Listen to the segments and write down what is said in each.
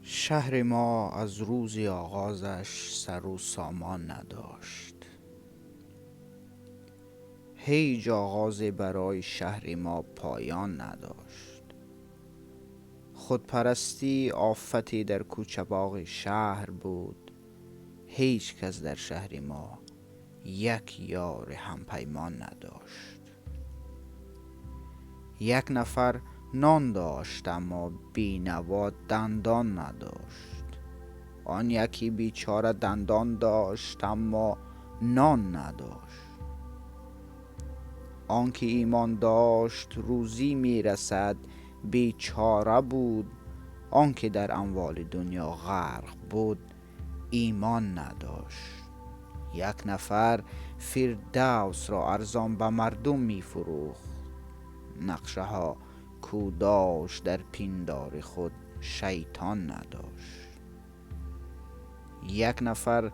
Шаҳри мо аз рӯзи оғозаш сару сомон надошт. Ҳеҷ оғозе барои шаҳри мо поён надошт. Худпарастӣ офате дар кӯчабоғи шаҳр буд. Ҳеҷ кас дар шаҳри мо як ёри ҳампаймон надошт. Як нафар нон дошт, аммо бенаво дандон надошт. Он яке бечора дандон дошт, аммо нон надошт. Он ки имон дошт рӯзӣ мерасад, бечора буд. Он ки дар амволи дунё ғарқ буд, имон надошт. Як нафар фирдавсро арзон ба мардум мефурӯхт. Нақшаҳо кӯ дошт дар пиндори худ, шайтон надошт. Як нафар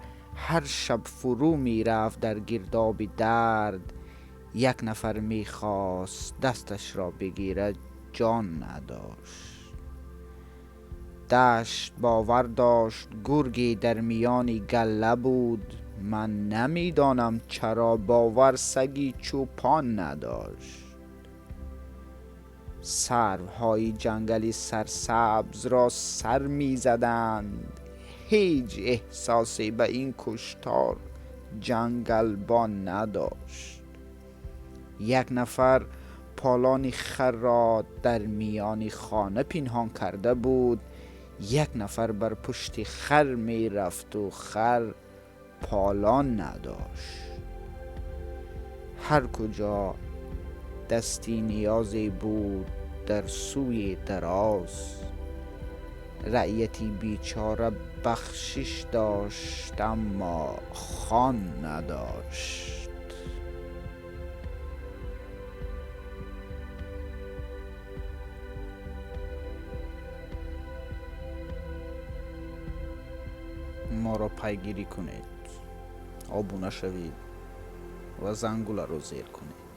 ҳар шаб фурӯ мерафт дар гирдоби дард. Як нафар мехост дасташро бигирад, ҷон надошт. Дашт бовар дошт гурге дар миёни галла буд. Ман намедонам чаро бовар саги чӯпон надошт. Сарвҳои ҷангали сарсабзро сар мезаданд. Ҳеҷ эҳсосе ба ин куштор ҷангалбон надошт. Як нафар полони харро дар миёни хона пинҳон карда буд. Як нафар бар пушти хар мерафту хар полон надошт. Ҳар куҷо дасти ниёзе буд дар сӯи дароз, раияти бечора бахшиш дошт, аммо хон надошт. Моро пайгирӣ кунед, обуна шавед ва зангуларо зер кунед.